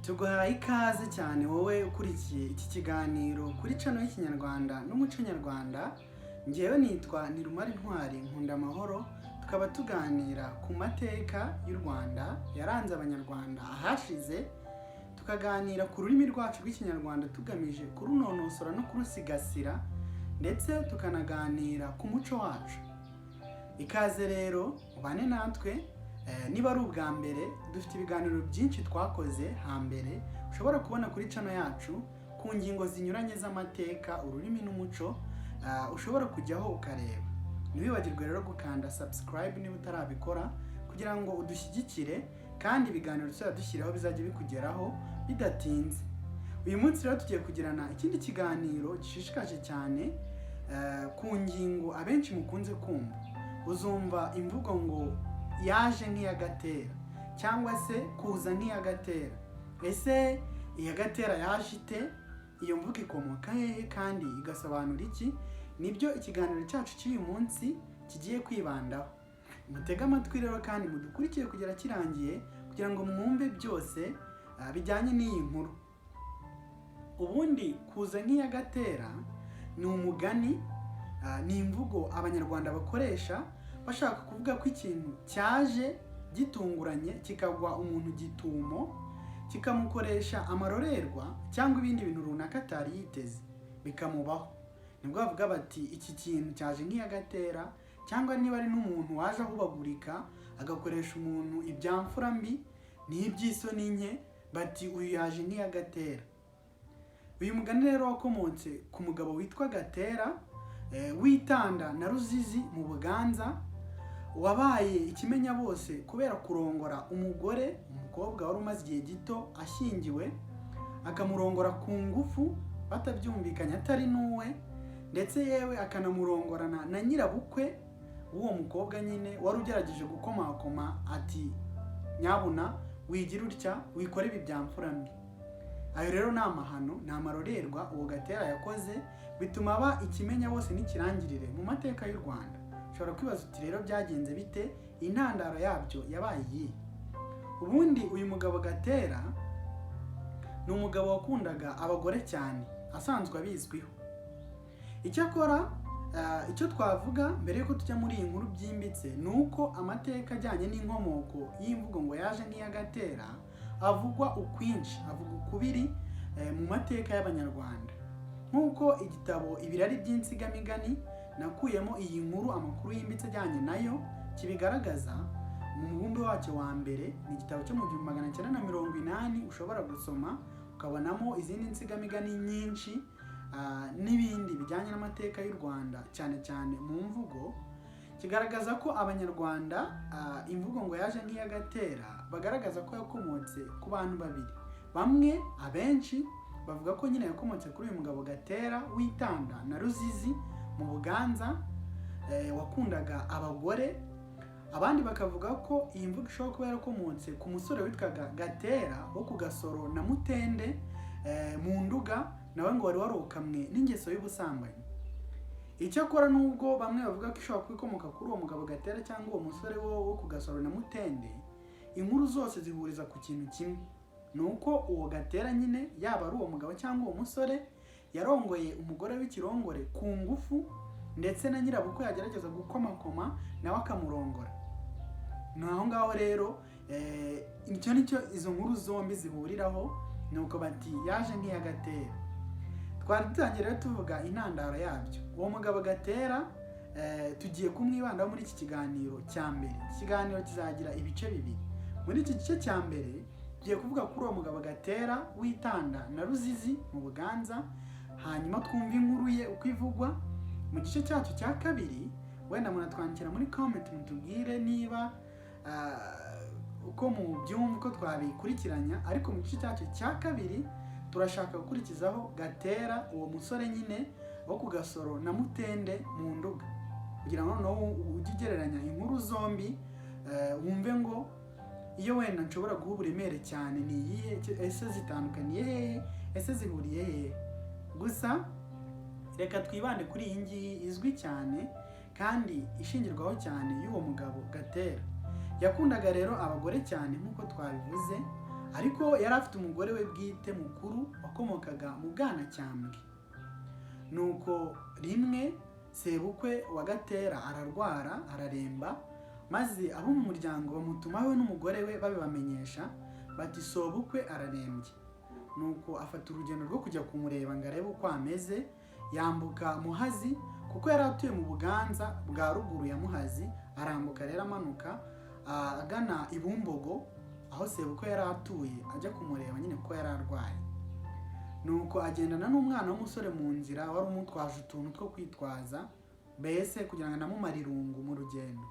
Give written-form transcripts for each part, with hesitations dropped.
Tuguhaye ikaze cyane wowe ukurikiye iki kiganiro kuri channel y'Ikinyarwanda n'umuco nyarwanda. Ngewe nitwa Nirumara Intwari Nkunda Amahoro, tukaba tuganira ku mateka y'u Rwanda yaranze Abanyarwanda ahashize, tukaganira ku rurimi rwacu rw'Ikinyarwanda tugamije kurunonosora no kurusigasira, ndetse tukanaganira ku muco wacu. Ikaze rero ubane natwe. Niba ari ubwa mbere, dufite ibiganiro byinshi twakoze hambere ushobora kubona kuri channel yacu ku ngingo zinyuranye z'amateka, ururimi n'umuco, ushobora kujyaho ukareba. Ntiwibagirwe rero gukanda subscribe niba utarabikora kugira ngo udushyigikire, kandi ibiganiro tuzajya dushyiraho bizajya bikugeraho bidatinze. Uyu munsi rero tugiye kugirana ikindi kiganiro gishishikaje cyane ku ngingo abenshi mukunze kumva. Uzumva imvugo ngo "yaje nk'iya Gatera" cyangwa se "kuza nk'iya Gatera". Ese iya Gatera yaje ite? Iyo mvugo ikomoka hehe kandi igasobanura iki? Nibyo ikiganiro cyacu cy'uyu munsi kigiye kwibandaho. Mutege amatwi rero kandi mudukurikiye kugera kirangiye kugira ngo mwumve byose bijyanye n'iyi nkuru. Ubundi kuza nk'iya Gatera ni umugani, ni imvugo Abanyarwanda bakoresha bashaka kuvuga ko ikintu cyaje gitunguranye, kikagwa umuntu gitumo, kikamukoresha amarorerwa cyangwa ibindi bintu runaka atari yiteze bikamubaho. Nibwo bavuga bati "iki kintu cyaje nk'iya Gatera", cyangwa niba ari n'umuntu waje ahubagurika agakoresha umuntu ibyamfura mbi n'iby'isoni nke, bati "uyu yaje nk'iya Gatera". Uyu mugani rero wakomotse ku mugabo witwa Gatera, witanda na Ruzizi mu Buganza, wabaye ikimenya bose kubera kurongora umugore, umukobwa wari umaze igihe gito ashyingiwe, akamurongora ku ngufu batabyumvikanye, atari n'uwe, ndetse yewe akanamurongorana na nyirabukwe w'uwo mukobwa nyine wari ugerageje gukomakoma ati "nyabuna wigira utya, wikora ibi bya mfura mbi". Ayo rero ni amahano, ni amarorerwa uwo Gatera yakoze, bituma aba ikimenya bose n'ikirangirire mu mateka y'u Rwanda. Ushobora kwibaza uti "rero byagenze bite? Intandaro yabyo yabaye iyihe?" Ubundi uyu mugabo Gatera ni umugabo wakundaga abagore cyane, asanzwe abizwiho. Icyakora icyo twavuga mbere y'uko tujya muri iyi nkuru byimbitse ni uko amateka ajyanye n'inkomoko y'imvugo ngo "yaje nk'iya Gatera" avugwa ukwinshi, avuga ukubiri mu mateka y'Abanyarwanda. Nk'uko igitabo Ibirari by'Insigamigani nakuyemo iyi nkuru, amakuru yimbitse ajyanye nayo, kibigaragaza mu mubumbe wacyo wa mbere, ni igitabo cyo mu 1980 ushobora gusoma ukabonamo izindi nsigamigani nyinshi n'ibindi bijyanye n'amateka y'u Rwanda, cyane cyane mu mvugo. Kigaragaza ko Abanyarwanda imvugo ngo "yaje nk'iya Gatera" bagaragaza ko yakomotse ku bantu babiri. Bamwe, abenshi bavuga ko nyine yakomotse kuri uyu mugabo Gatera witanda na Ruzizi mu Buganza, wakundaga abagore. Abandi bakavuga ko iyi mvugo ishobora kuba yarakomotse ku musore witwaga Gatera wo ku Gasoro na Mutende mu Nduga, nawe ngo wari warokamwe n'ingeso y'ubusambanyi. Icyakora nubwo bamwe bavuga ko ishobora kuba ikomoka kuri uwo mugabo Gatera cyangwa uwo musore wo ku Gasoro na Mutende, inkuru zose zihuriza ku kintu kimwe: ni uko uwo Gatera nyine, yaba ari uwo mugabo cyangwa uwo musore, yarongoye umugore w'ikirongore ku ngufu, ndetse na nyirabukwe yagerageza gukomakoma nawe akamurongora. Ni aho ngaho rero, icyo nicyo izo nkuru zombi zihuriraho, ni uko bati "yaje nk'iya Gatera". Twari dutangiye rero tuvuga intandaro yabyo. Uwo mugabo Gatera tugiye kumwibandaho muri iki kiganiro cya mbere. Iki kiganiro kizagira ibice bibiri. Muri iki gice cya mbere tugiye kuvuga kuri uwo mugabo Gatera witanda na Ruzizi mu Buganza, hanyuma twumve inkuru ye uko ivugwa. Mu gice cyacu cya kabiri, wenda munatwandikira muri comment mutubwire niba uko mubyumva, uko twabikurikiranya, ariko mu gice cyacu cya kabiri turashaka gukurikizaho Gatera, uwo musore nyine wo ku Gasoro na Mutende mu Nduga, kugira ngo noneho ujye ugereranya inkuru zombi, wumve ngo iyo wenda nshobora guha uburemere cyane ni iyihe? Ese zitandukaniye hehe? Ese zihuriye hehe? Gusa reka twibande kuri iyi ngiyi izwi cyane kandi ishingirwaho cyane y'uwo mugabo Gatera. Yakundaga rero abagore cyane nk'uko twabivuze, ariko Ariko yari afite umugore we bwite mukuru wakomokaga mu Bwanacyambwe. Nuko rimwe sebukwe wa Gatera ararwara, araremba, maze abo mu muryango bamutumaho n'umugore we babibamenyesha bati: "Sobukwe ararembye." Nuko afata urugendo rwo kujya kumureba ngo arebe uko ameze. Yambuka Muhazi, kuko yari atuye mu Buganza bwa ruguru ya Muhazi. Arambuka rero amanuka agana i Bumbogo aho sebukwe yari atuye, ajya kumureba nyine kuko yari arwaye. Nuko agendana n'umwana w'umusore mu nzira wari umutwaje utuntu two kwitwaza, mbese kugira ngo anamumare irungu mu rugendo.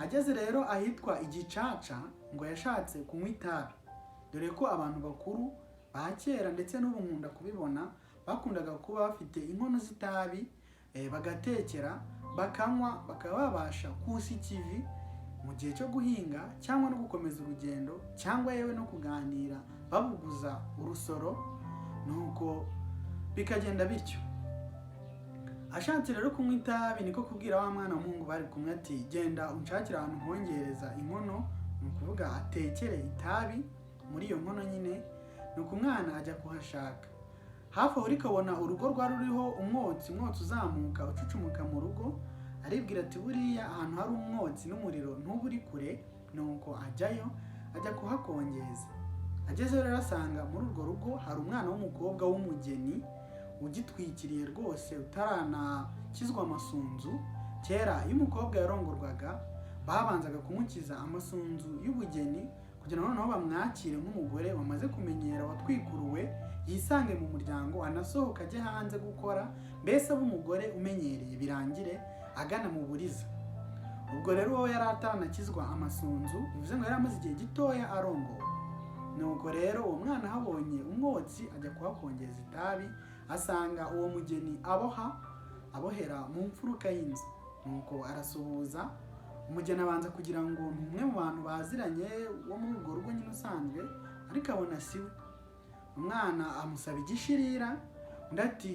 Ageze rero ahitwa Igicaca, ngo yashatse kunywa itabi, dore ko abantu bakuru ba kera, ndetse n'ubu nkunda kubibona, bakundaga kuba bafite inkono z'itabi, bagatekera, bakanywa, bakaba babasha kusa ikivi mu gihe cyo guhinga cyangwa no gukomeza urugendo, cyangwa yewe no kuganira babuguza urusoro. Nuko bikagenda bityo. Ashatse rero kunywa itabi, niko kubwira wa mwana w'umuhungu bari kumwe ati: "Genda unshakire ahantu nkongereza inkono", ni ukuvuga atekere itabi muri iyo nkono nyine. Nuko umwana ajya kuhashaka. Hafi aho rikabona urugo rwari ruriho umwotsi, umwotsi uzamuka ucucumuka mu rugo. Aribwira ati: "Buriya ahantu hari umwotsi n'umuriro ntuba uri kure." Nuko ajyayo, ajya kuhakongeza. Agezeyo rero asanga muri urwo rugo hari umwana w'umukobwa w'umugeni ugitwikiriye rwose, utaranakizwa amasunzu. Kera iyo umukobwa yarongorwaga, babanzaga kumukiza amasunzu y'ubugeni kugira ngo noneho bamwakire nk'umugore wamaze kumenyera, watwikuruwe, yisange mu muryango, anasohoka ajye hanze gukora, mbese abe umugore umenyereye, birangire agana mu buriza. Ubwo rero uwo yari ataranakizwa amasunzu, bivuze ngo yari amaze igihe gitoya arongowe. Nuko rero uwo mwana ahabonye umwotsi ajya kuhakongeza itabi, asanga uwo mugeni aboha, abohera mu mfuruka y'inzu. Nuko arasuhuza umugeni, abanza kugira ngo ni umwe mu bantu baziranye wo muri urwo rugo nyine usanzwe, ariko abona si we. Umwana amusaba igishirira, undi ati: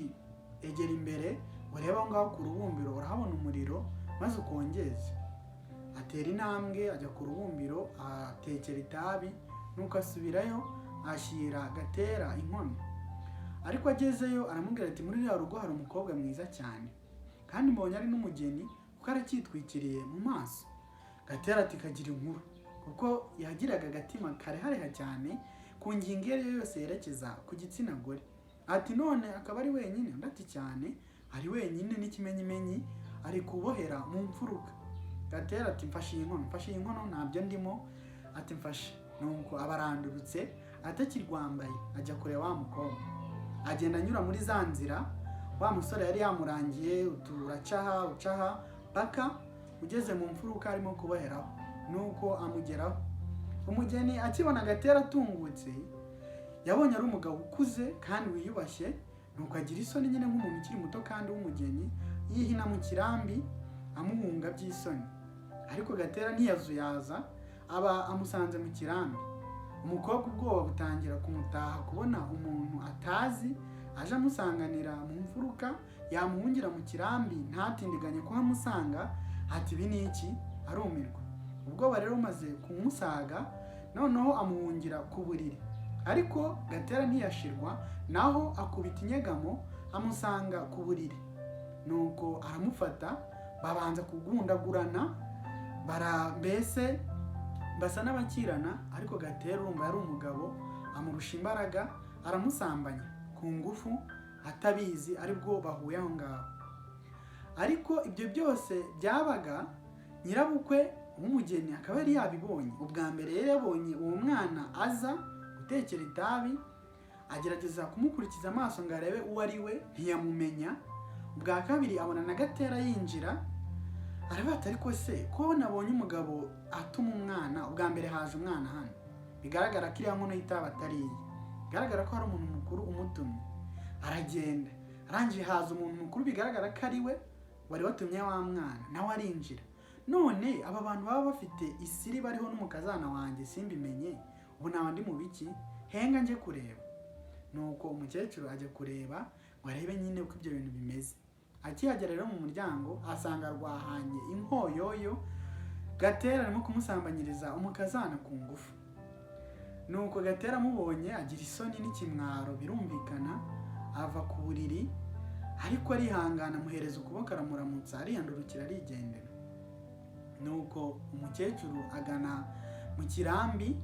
"Egera imbere urebe aho ngaho ku rubumbiro, urahabona umuriro, maze ukongeze." Atera intambwe ajya ku rubumbiro, atekera itabi, nuko asubirayo ashyira Gatera inkono. Ariko agezeyo aramubwira ati: "Muri ruriya rugo hari umukobwa mwiza cyane, kandi mbonye ari n'umugeni kuko aracyitwikiriye mu maso." Gatera ati: "Kagira inkuru", kuko yagiraga agatima karehareha cyane ku ngingo iyo ari yo yose yerekeza ku gitsina gore. Ati: "None akaba ari wenyine?" Undi ati: "Cyane, ari wenyine, n'ikimenyimenyi ari kubohera mu mfuruka." Gatera ati: "Mfashe iyi nkono, mfashe iyi nkono, ntabyo ndimo." Ati: "Mfashe." Nuko abarandurutse atakirwambaye, ajya kureba wa mukobwa. Agenda anyura muri za nzira wa musore yari yamurangiye, uturacaha ucaha paka ugeze mu mfuruka arimo kuboheraho. Nuko amugeraho. Umugeni akibona Gatera atungutse, yabonye ari umugabo ukuze kandi wiyubashye, nuko agira isoni nyine nk'umuntu ukiri muto kandi w'umugeni, yihina mu kirambi amuhunga by'isoni. Ariko Gatera ntiyazuyaza, aba amusanze mu kirambi. Umukobwa ubwoba butangira kumutaha, kubona umuntu atazi aje amusanganira mu mfuruka, yamuhungira mu kirambi ntatindiganye kuhamusanga. Ati: "Ibi ni iki?" Arumirwa. Ubwoba rero bumaze kumusaga, noneho amuhungira ku buriri. Ariko Gatera ntiyashirwa, naho akubita inyegamo amusanga ku buriri. Nuko aramufata, babanza kugundagurana, bara mbese basa n'abakirana. Ariko Gatera urumva yari umugabo, amurusha imbaraga, aramusambanya ku ngufu atabizi, aribwo bahuye aho ngaho. Ariko ibyo byose byabaga, nyirabukwe w'umugeni akaba yari yabibonye. Ubwa mbere yari yabonye uwo mwana aza gutekera itabi, agerageza kumukurikiza amaso ngo arebe uwo ari we, ntiyamumenya. Ubwa kabiri abona na Gatera yinjira, aravuga ati: "Ariko se ko nabonye umugabo atuma umwana, ubwa mbere haje umwana hano, bigaragara ko iriya nkono y'itabi atari iye, bigaragara ko hari umuntu mukuru umutumye." Aragenda, arangije haza umuntu mukuru, bigaragara ko ari we wari watumye wa mwana, nawe arinjira. None aba bantu baba bafite isiri bariho n'umukazana wanjye simbimenye, ubu naba ndi mu biki? Henga njye kureba. Nuko umukecuru ajya kureba ngo arebe nyine uko ibyo bintu bimeze. Akihagera rero mu muryango, asanga rwahanye inkoyoyo, Gatera arimo kumusambanyiriza umukazana ku ngufu. Nuko Gatera amubonye agira isoni n'ikimwaro, birumvikana, ava ku buriri, ariko arihangana, amuhereza ukuboko, aramuramutsa, ariyandurukira, arigendera. Nuko umukecuru agana mu kirambi,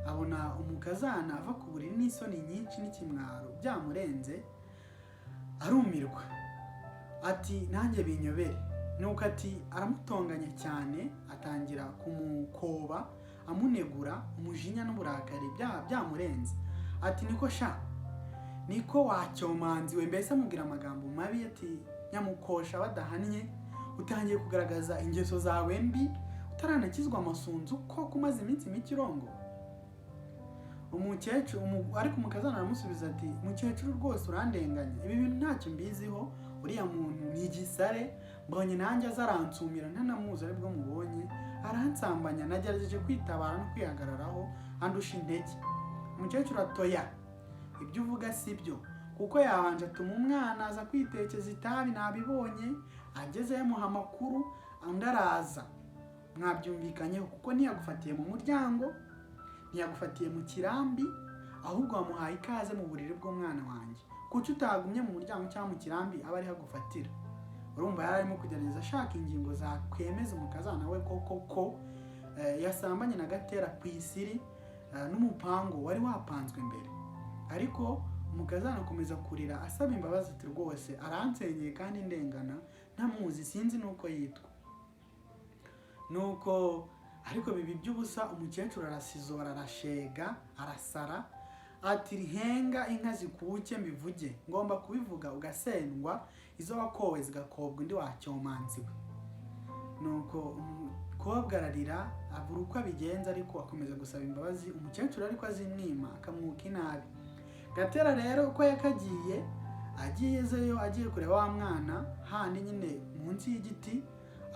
abona umukazana ava ku buriri n'isoni nyinshi n'ikimwaro byamurenze, arumirwa, ati: "Nanjye binyobere." Nuko ati aramutonganya cyane, atangira kumukoba, amunegura, umujinya n'uburakari byamurenze, ati: "Niko sha, niko wacyomanziwe." Mbese amubwira amagambo mabi, ati: "Nyamukosha badahannye, utangiye kugaragaza ingeso zawe mbi utaranakizwa amasunzu koko, umaze iminsi mike urongo." Umukecuru ariko umukazana aramusubiza ati: "Mukecuru, rwose urandenganya, ibi bintu ntacyo mbiziho. Uriya muntu ni igisare, mbonye nanjye aza aransumira, ntanamuzi, aribwo mubonye, aransambanya. Nagerageje kwitabara no kwihagararaho, andusha intege." Umukecuru atoya, "Ibyo uvuga si byo, kuko yabanje atuma umwana aza kwitekeza itabi, nabibonye. Agezeyo amuha amakuru, undi araza, mwabyumvikanyeho, kuko ntiyagufatiye mu muryango, ntiyagufatiye mu kirambi, ahubwo wamuhaye ikaze mu buriri bw'umwana wanjye. Kuki utagumye mu muryango cyangwa mu kirambi aba ariho agufatira?" Urumva yari arimo kugerageza ashaka ingingo zakwemeza umukazana we koko ko yasambanye na Gatera ku isiri n'umupango wari wapanzwe mbere. Ariko umukazana akomeza kurira asaba imbabazi, ati: "Rwose aransenyeye kandi ndengana, ntamuzi, sinzi n'uko yitwa." Nuko ariko biba iby'ubusa. Umukecuru arasizora, arashega, arasara, ati: "Rihenga inka zikuke mbivuge, ngomba kubivuga ugasendwa, izo wakowe zigakobwa undi, wacyomanziwe." Nuko umukobwa ararira, abura uko abigenza, ariko akomeza gusaba imbabazi umukecuru, ariko azimwima, akamwuka inabi. Gatera rero uko yakagiye agiyezeyo, agiye kureba wa mwana handi nyine munsi y'igiti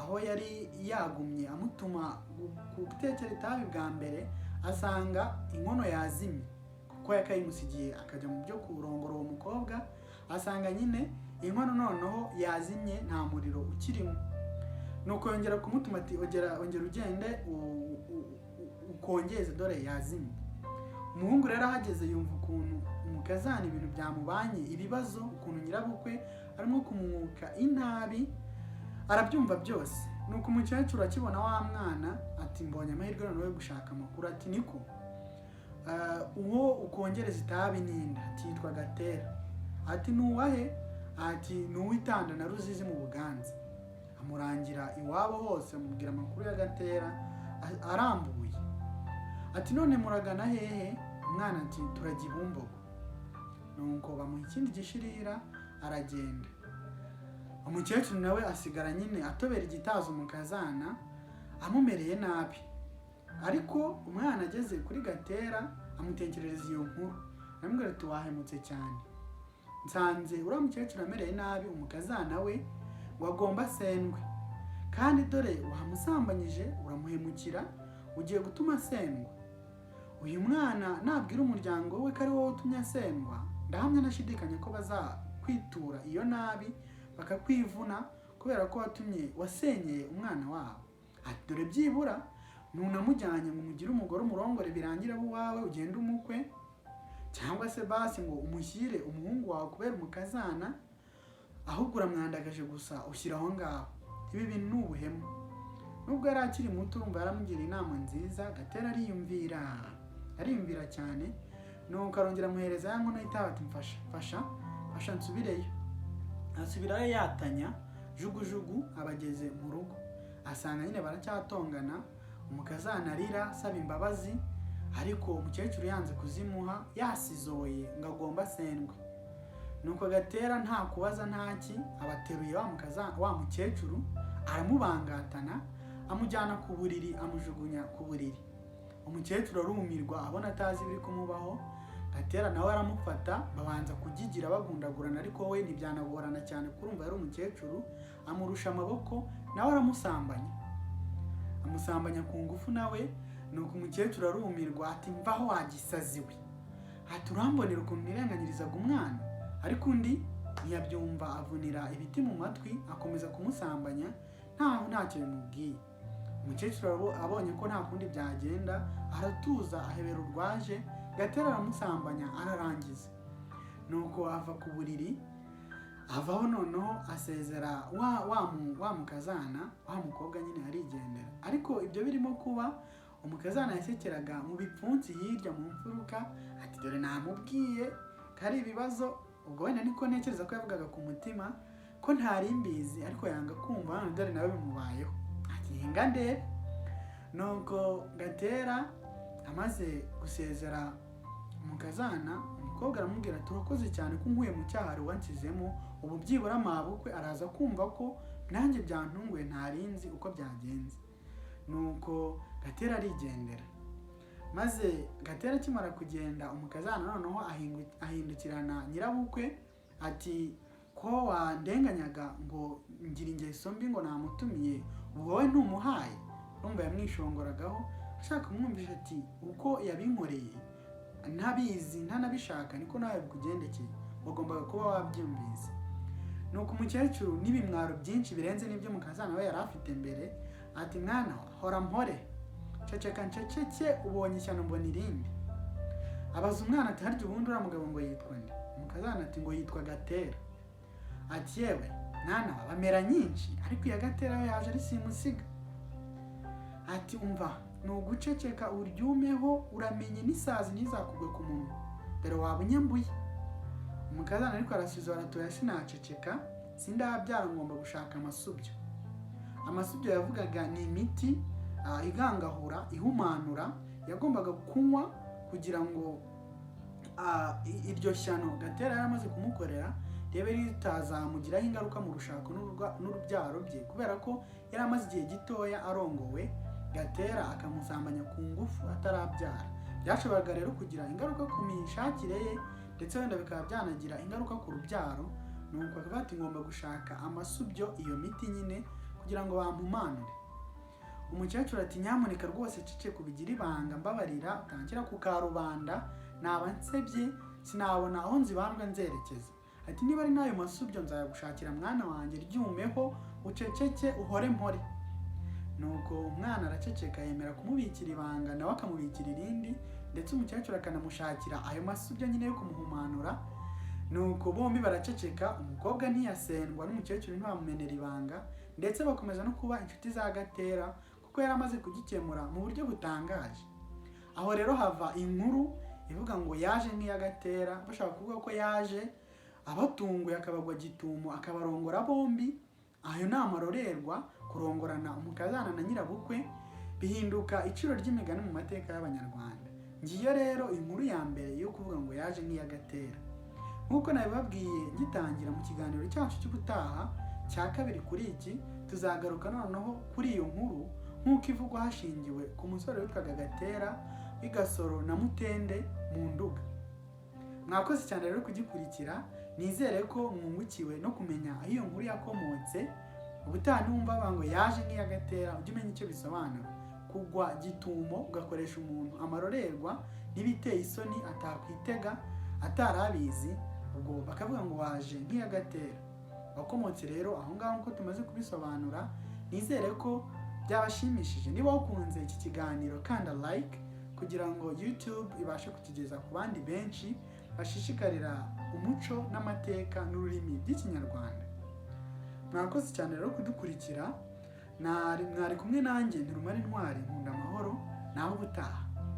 aho yari yagumye amutuma gutekera itabi bwa mbere, asanga inkono yazimye, kuko yakayimusigiye akajya mu byo kurongora uwo mukobwa. Asanga nyine inkono noneho yazimye, nta muriro ukirimo. Nuko yongera kumutuma ati: "Ongera, ongera ugende ukongeze, dore yazimye." Umuhungu rero ahageze yumva ukuntu umukazana ibintu byamubanye ibibazo, ukuntu nyirabukwe arimo kumwuka inabi, arabyumva byose. Nuko umukecuru akibona wa mwana ati: "Mbonye amahirwe noneho yo gushaka amakuru." Ati: "Niko, uwo ukongereza itabi n'inda?" Ati: "Yitwa Gatera." Ati: "Nuwahe?" Ati: "Ni uw'Itanda na Ruzizi mu Buganza." Amurangira iwabo hose, amubwira amakuru ya Gatera arambuye. Ati: "None muragana hehe?" Umwana ati: "Turajya i Bumbogo." Nuko bamuha ikindi gishirira, aragenda. Umukecuru nawe asigara nyine atobera igitazo umukazana, amumereye nabi. Ariko umwana ageze kuri Gatera amutekerereza iyo nkuru, aramubwira ati: "Wahemutse cyane, nsanze uriya mukecuru amereye nabi umukazana we, ngo agomba asendwe, kandi dore wamusambanyije, uramuhemukira, ugiye gutuma asendwa. Uyu mwana nabwira umuryango we ko ari wowe utumye asendwa, ndahamya nashidikanya ko bazakwitura iyo nabi, bakakwivuna, kubera ko watumye wasenyeye umwana wabo." Ati: "Dore byibura ntunamujyanye ngo umugire umugore, umurongore, birangire abo uwawe, ugende umukwe, cyangwa se basi ngo umushyire umuhungu wawe kubera umukazana, ahubwo uramwandagaje gusa ushyira aho ngaho. Ibi bintu ni ubuhemu." Nubwo yari akiri muto, urumva yaramugiriye inama nziza. Gatera ariyumvira, ariyumvira cyane. Nuko arongera amuhereza ya nkono y'itabi, ati: "Mfasha, mfasha, mfasha nsubireyo." Asubirayo yatanya jugujugu. Abageze mu rugo asanga nyine baracyatongana, umukazana arira asaba imbabazi, ariko umukecuru yanze kuzimuha, yasizoye ngo agomba asendwe. Nuko Gatera nta kubaza ntaki, abateruye wa mukecuru, aramubangatana, amujyana ku buriri, amujugunya ku buriri. Umukecuru arumirwa, abona atazi ibiri kumubaho. Gatera nawe aramufata, babanza kugigira bagundagurana, ariko we ntibyanagorana cyane, kurumva yari umukecuru amurusha amaboko, nawe aramusambanya, amusambanya ku ngufu nawe. Nuko umukecuru arumirwa, ati: "Mvaho wagisaziwe," ati: "Urambonera ukuntu nirenganyirizaga umwana." Ariko undi ntiyabyumva, avunira ibiti mu matwi, akomeza kumusambanya ntaho ntacyo bimubwiye. Umukecuru abonye ko nta kundi byagenda, aratuza, ahebera urwaje. Gatera aramusambanya ararangiza. Nuko ava ku buriri, avaho, noneho asezera wa mukazana, wa mukobwa nyine, arigendera. Ariko ibyo birimo kuba, umukazana yasekeraga mu bipfunsi hirya mu mfuruka, ati: "Dore namubwiye ko ari ibibazo." Ubwo wenda niko ntekereza ko yavugaga ku mutima, ko ntari mbizi, ariko yanga kumva. None dore nawe bimubayeho, ati: "Hinga ndebe." Nuko Gatera amaze gusezera umukazana, umukobwa aramubwira ati: "Urakoze cyane ko unkuye mu cyaha wari wansizemo. Ubu byibura mabukwe araza kumva ko nanjye byantunguye, ntarinzi uko byagenze." Nuko Gatera arigendera. Maze Gatera akimara kugenda, umukazana noneho ahindukirana nyirabukwe, ati: "Ko wandenganyaga ngo ngira ingeso mbi, ngo namutumiye, ubu wowe ntumuhaye?" Urumva yamwishongoragaho ashaka kumwumvisha ati: "Uko yabinkoreye ntabizi, ntanabishaka, niko nawe bikugendekeye, wagombaga kuba wabyumvise." Nuko umukecuru n'ibimwaro byinshi birenze n'ibyo mukazana we yari afite mbere, ati: "Mwana wa, hora mpore, ceceka nceceke, ubonye ishyano mbona irindi." Abaza umwana ati: "Harya ubundi uriya mugabo ngo yitwa nde?" Umukazana ati: "Ngo yitwa Gatera." Ati: "Yewe mwana wa, bamera nyinshi, ariko iya Gatera yo yaje ari simusiga." Ati: "Umva, ni uguceceka uryumeho, uramenye n'isazi ntizakugwe ku munwa, dore waba unyambuye." Umukazana ariko arasubiza, aratoya: "Sinaceceka, sindabyara, ngomba gushaka amasubyo." Amasubyo yavugaga ni imiti igangahura, ihumanura, yagombaga kunywa kugira ngo iryo shyano Gatera yari amaze kumukorera ribe ritazamugiraho ingaruka mu rushako n'urubyaro bye, kubera ko yari amaze igihe gitoya arongowe, Gatera akamusambanya ku ngufu atarabyara. Byashoboraga rero kugira ingaruka ku mishakire ye, ndetse wenda bikaba byanagira ingaruka ku rubyaro. Nuko akavuga ati: "Ngomba gushaka amasubyo, iyo miti nyine, kugira ngo bampumanure." Umukecuru ati: "Nyamuneka rwose cece, kubigira ibanga, mbabarira, utangira ku karubanda, naba nsebye, sinabona aho nzibandwa nzerekeza." Ati: "Niba ari n'ayo masubyo nzayagushakira, mwana wanjye, ryumeho uceceke, uhore mpore." Nuko umwana araceceka, yemera kumubikira ibanga, nawe akamubikira irindi, ndetse umukecuru akanamushakira ayo masubyo nyine yo kumuhumanura. Nuko bombi baraceceka, umukobwa ntiyasendwa n'umukecuru ntibamumenera ibanga, ndetse bakomeza no kuba inshuti za Gatera, kuko yari amaze kugikemura mu buryo butangaje. Aho rero hava inkuru ivuga ngo yaje nk'iya Gatera, bashaka kuvuga ko yaje abatunguye, akabagwa gitumo, akabarongora bombi. Ayo ni amarorerwa, kurongorana umukazana na nyirabukwe bihinduka iciro ry'imigani mu mateka y'Abanyarwanda. Ngiyo rero inkuru ya mbere yo kuvuga ngo yaje nk'iya Gatera. Nk'uko nabibabwiye ngitangira, mu kiganiro cyacu cy'ubutaha cya kabiri kuri iki, tuzagaruka noneho kuri iyo nkuru nk'uko ivugwa hashingiwe ku musore witwaga Gatera w'i Gasoro na Mutende mu Nduga. Mwakoze cyane rero kugikurikira. Nizere ko mwungukiwe no kumenya aho iyo nkuru yakomotse. Ubutaha niwumva bavuga ngo yaje nk'iya Gatera, ujye umenya icyo bisobanura: kugwa gitumo, ugakoresha umuntu amarorerwa n'ibiteye isoni atakwitega, atari abizi, ubwo bakavuga ngo waje nk'iya Gatera. Wakomotse rero aho ngaho nk'uko tumaze kubisobanura. Nizere ko byabashimishije. Niba wakunze iki kiganiro, kanda like kugira ngo YouTube ibashe kukigeza ku bandi benshi bashishikarira umuco n'amateka n'ururimi by'Ikinyarwanda. Mwakoze cyane rero kudukurikira. Mwari kumwe nanjye Ntirumara Intwari, nkunda amahoro. Naho ubutaha.